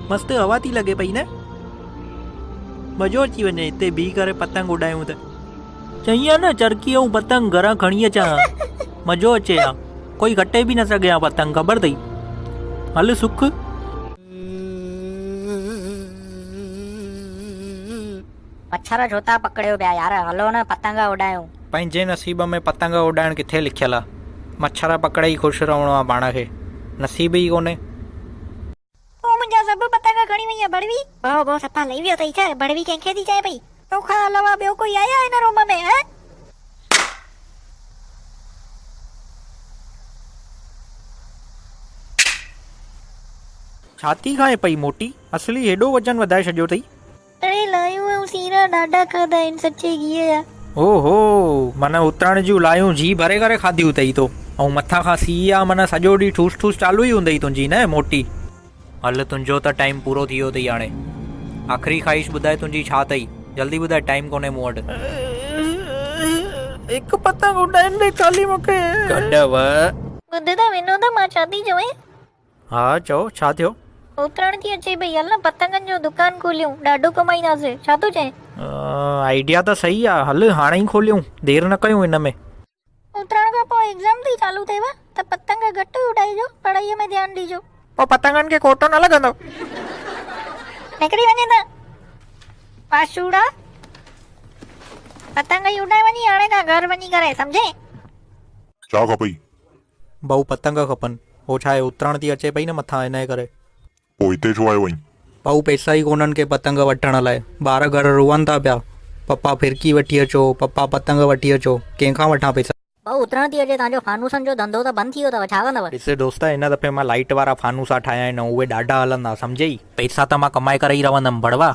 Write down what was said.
مست هوا ٿي لڳي پئي نه. مزو اچي وڃي هتي بيهي ڪري پتنگ اڏايون ته. چئين ها نه چرڪي ۽ پتنگ گهران کڻي اچان ها. مزو اچي ها. ڪوئي ڪٽي به نه سگهي ها پتنگ خبر اٿئي. هل سک. مڇر ڇو ٿا پڪڙيو پيا يار هلو نه پتنگ اڏايون. پنهنجي نصيب ۾ پتنگ اڏائڻ ڪٿي لکيل آ. مڇر پڪڙي ئي خوش رهڻو آ پاڻ کي. نصيب ئي ڪونهي. تون منهنجا سڀ پتنگ کڻي وئين ڀڙوي. ڀؤ ڀؤ صفا لهي ويو اٿئي ڇا؟ ڀڙوي ڪنهن کي ٿي چئين پئي؟ توکان علاوه ٻيو ڪوئي آهي هن روم ۾ هه؟ ڇا ٿي کائين پئي موٽي؟ اصلي هيڏو وزن وڌائي ڇڏيو اٿئي. اڙي لايون ۽ سيرا ڏاڍا کاڌا آهن سچي گيهه جا. هو هو معنيٰ اترڻ جون لايون جي ڀري ڪري کاڌيون اٿئي تو ۽ مٿان کان سيء آ معنيٰ سڄو ڏينهن ٺوس ٺوس چالو ئي هوندئي تنهنجي نه موٽي. هل تنهنجو ته ٽائيم پورو ٿي ويو اٿئي هاڻي آخري خواهش ٻڌاء تنهنجي ڇا اٿئي جلدي ٻڌاء ٽائيم ڪونهي مون وٽ. هڪ پتنگ اڏائڻ ڏي خالي مون کي. گڏ و. ٻڌ ته ونود مان ڇا ٿي چوين. ها چئو ڇا ٿيو؟ اترڻ ٿي اچي پئي هل نه پتنگن جو دڪان کوليون ڏاڍو ڪمائينداسين ڇا ٿو چئين؟ آئيڊيا ته صحيح آ هل هاڻي ئي کوليون دير نه ڪيون ان ۾. اترڻ کان پوء ايگزام ٿي چالو ٿئيو ته پتنگ گهٽ اڏائجو پڙهائي ۾ ڌيان ڏجو. پوء پتنگن کي کوٽو نه لڳندو. نڪري وڃين ته پاشوڙا پتنگ ئي اڏائي وڃي هاڻي کان گهر وڃي ڪري سمجهين. ڇا کپئي؟ ڀائو پتنگ کپن. هو ڇا آهي اترڻ ٿي اچي پئي نه مٿان انهيء ڪري. پوء هتي ڇو آيو آهين؟ ڀائو پئسا ئي ڪونهن ڪي پتنگ وٺڻ لاء. ٻار گهر روئن ٿا پيا. پپا ڦرڪي وٺي اچو، پپا پتنگ وٺي اچو. ڪنهن کان وٺان پئسا؟ ڀائو اترڻ ٿي اچي توهان جو فانوسن جو ڌنڌو ته بند ٿي ويو اٿو ڇا ڪندؤ؟ ڏس دوست هن دفعي مان لائيٽ وارا فانوسا ٺاهيا آهن ۽ اهي ڏاڍا هلندا سمجهئي. پئسا ته مان ڪمائي ڪري ئي رهندم ڀڙوا.